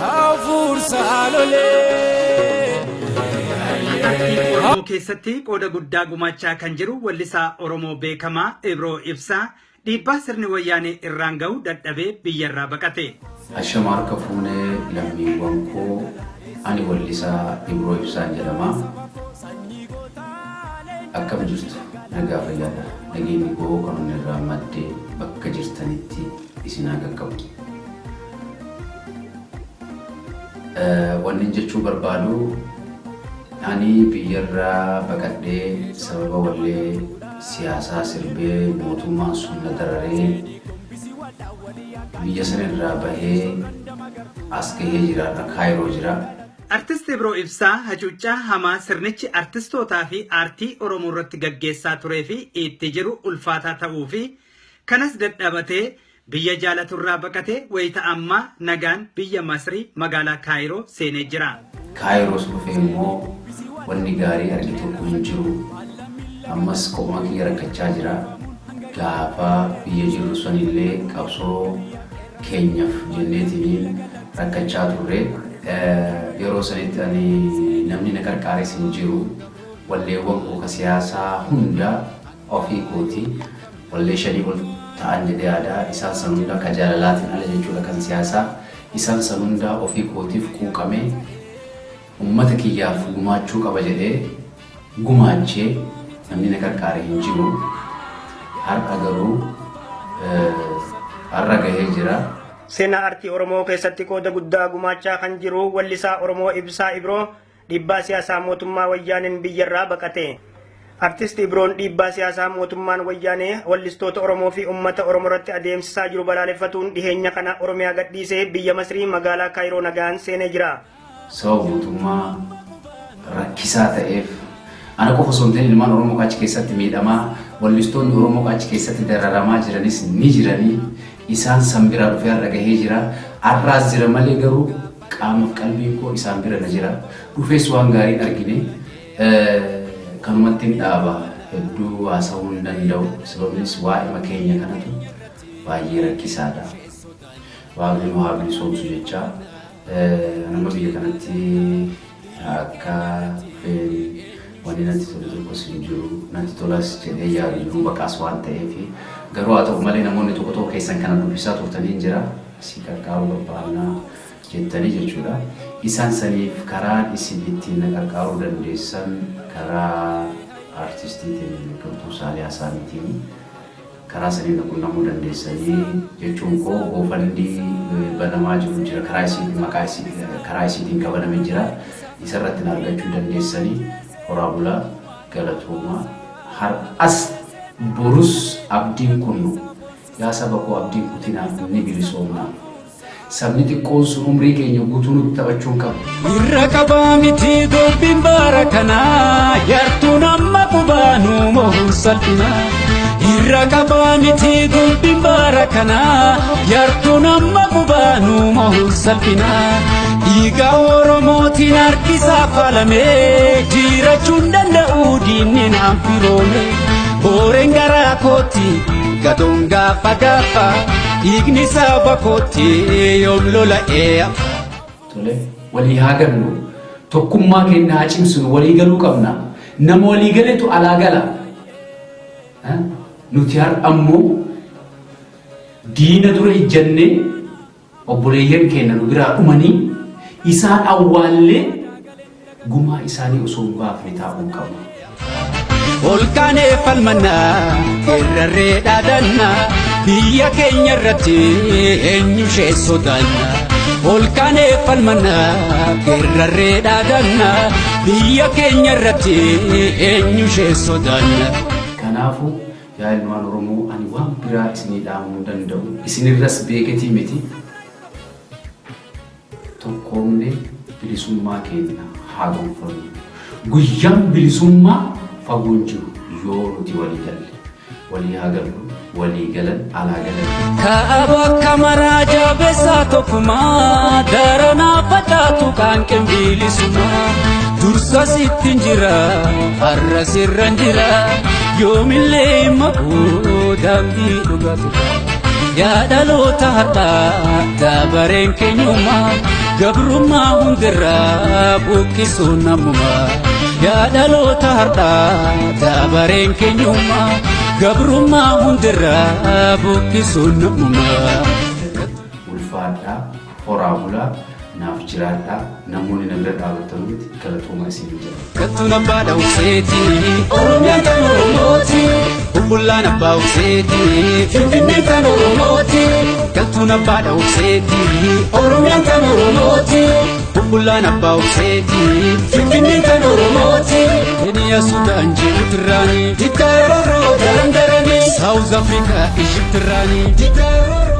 Hafuursaa lolee. Aartii Oromoo keessatti qooda guddaa gumaachaa kan jiru wallisaa Oromoo beekamaa Ibroo Ibsaa dhiibbaa sirni wayyaanee irraan ga'u dadhabee biyyarraa baqate. Ashama harka fuunee lammiiwwan koo, ani wallisaa Ibroo Ibsaan jedhama. Akkam jirtu, nagaa fayyaadha. Nageenyi koo kan onnee irraa madde bakka jirtanitti isin haa qaqqabu. Wannin jechuu barbaadu, ani biyyarraa baqadhee sababa wallee siyaasaa sirbee mootummaan sun na dararee biyya sanirraa bahee as gahee jira, har'a Kaayiroo jira. Artist Ibroo Ibsaa hacuuccaa hamaa sirnichi artistootaa fi aartii Oromoo irratti gaggeessaa turee fi itti jiru ulfaataa ta'uu fi kanas dadhabatee biyya jaalaturraa baqatee wayita ammaa nagaan biyya Masrii magaalaa Kaayiroo seenee jira. Kaayiroos dhufee immoo wanni gaarii arge tokko hin jiru. Ammas kophuma kiyya rakkachaa jira. Gaafa biyya jirru sanillee qabsoo keenyaf jenneetiniin rakkachaa turre. Yeroo sanitti ani namni na qarqaares hin jiru. Walleewwan koo ka siyaasaa hunda ofii kooti. Wallee shanii ol ta'an jedhee yaada. Isaan san hunda ka jaalalaatiin ala jechuudha, kan siyaasaa. Isaan san hunda ofii kootiif quuqamee ummata kiyyaaf gumaachuu qaba jedhee gumaachee namni na qarqaare hin jiru. Har'a garuu har'a gahee jira. Seenaa aartii Oromoo keessatti qooda guddaa gumaachaa kan jiru wallisaa Oromoo Ibsaa Ibroo dhiibbaa siyaasaa mootummaa wayyaaneen biyyarraa baqate. Artist Ibroon dhiibbaa siyaasaa mootummaan wayyaanee wallistoota Oromoo fi uummata Oromoo irratti adeemsisaa jiru balaaleffatuun dhiheenya kana Oromiyaa gadhiisee biyya Masrii magaalaa Kaayiroo nagaan seenee jira. Sababa mootummaa rakkisaa ta'eef ana qofa osoo hin ta'in ilmaan Oromoo achi keessatti miidhamaa, wallistoonni Oromoo achi keessatti dararamaa jiranis ni jiranii, isaan san biraa dhufee har'a gahee jira. Har'aas jira malee garuu qaamaaf qalbiin koo isaan bira na jira. Dhufees waan gaariin argine, kanumatti hin dhaaba. Hedduu haasa'uu hin danda'u. Sababnis waa'ima keenya kanatu baay'ee rakkisaadha. Waaqni nu haa bilisoomsu jecha nama biyya kanatti akka dhufeen wanni natti tole tokkos hin jiru. Natti tolas jedhee yaadu jiru baqaas waan ta'eef. Garuu haa ta'u malee namoonni tokko tokko keessan kana dubbisaa turtanii hin jira. Si qarqaaruu barbaannaa jettanii jechuudha. Isaan saniif karaan isin ittiin na qarqaaruu dandeessan karaa artistiitiin beekamtuu Saaliyaa Saamiitiin karaa saniin na qunnamuu dandeessanii jechuun koo, GoFundMe banamaa jiru jira, karaa isiitiin, maqaa isii karaa isiitiin kabanamee jira, isarratti na argachuu dandeessanii. Horaa bulaa, galatoomaa. Har'as borus abdiin kunnu, yaa saba koo, abdiin kutinaa, ni bilisoomnaa. Sabni xiqqoon sun umrii keenya guutuu nutti taphachuu hin qabu. Irra qabaa miti dubbiin bara kanaa, yartuun amma qubaanuu mohuun salphina. Irra qabaa miti dubbiin bara kanaa, yartuun amma qubaanuu mohuun salphina. Dhiiga Oromootiin harkisaa falamee jirachuun danda'u diinni naan firoome. Booreen garaa kootti gadoon gaafa gaafa dhiigni saba kootti yoom lola'ee. Tole, walii haa gallu. Tokkummaa keenya haa cimsinu, walii galuu qabna. Nama walii galetu alaa gala. Nuti har'a ammoo diina dura ijjannee obboleeyyan keenya nu biraa dhumanii isaan awwaallee gumaa isaanii osoo hin baafne taa'uu hin qabnu. Ol kaanee falmannaa, irrarree dhaadannaa, biyya keenya irratti eenyu ishee sodaanna. Ol kaanee falmannaa, irrarree dhaadannaa, biyya keenya irratti eenyu ishee sodaanna. Kanaafuu yaa ilmaan Oromoo, ani waan biraa isinii dhaamuu hin danda'u. Isinirras beeketii miti. Tokkoomne bilisummaa keenya haa gonfannu. Guyyaan bilisummaa fagoo hin jiru yoo nuti walii galle. Walii haa gallu, walii galan alaa galan. Kaaba akka maraa jabeessaa tokkummaa daranaa facaatu qaanqeen bilisummaa. Dursa sittin jira, har'a sirran jira, yoomillee hin maquu daandii dhugaatu. Yaa dhaloota har'aa, dabareen keenyummaa. Gabrummaa hundirraa buqqisuun namummaa. Yaa dhaloota har'aa dabareen keenyummaa. Gabrummaa hundirraa buqqisuun namummaa. Ulfaadhaa, horaa bulaa, naaf jiraadhaa, namoonni na bira dhaabbattan hundi galatooma isin jedha. Kattuun abbaa dhawuseeti, Oromiyaan kan Oromooti. Bubbullaan abbaa useeti, Finfinneen kan Oromooti. Galtuun abbaa dhawuseeti, Oromiyaan kan Oromooti. Bubbullaan abbaa useeti, Finfinneen kan Oromooti. Keniya, Sudaan, Jibuutirraani, Dikkaaroroo darandarani. Saawuz Afrikaa, Ijiptirraani, Dikkaaroroo.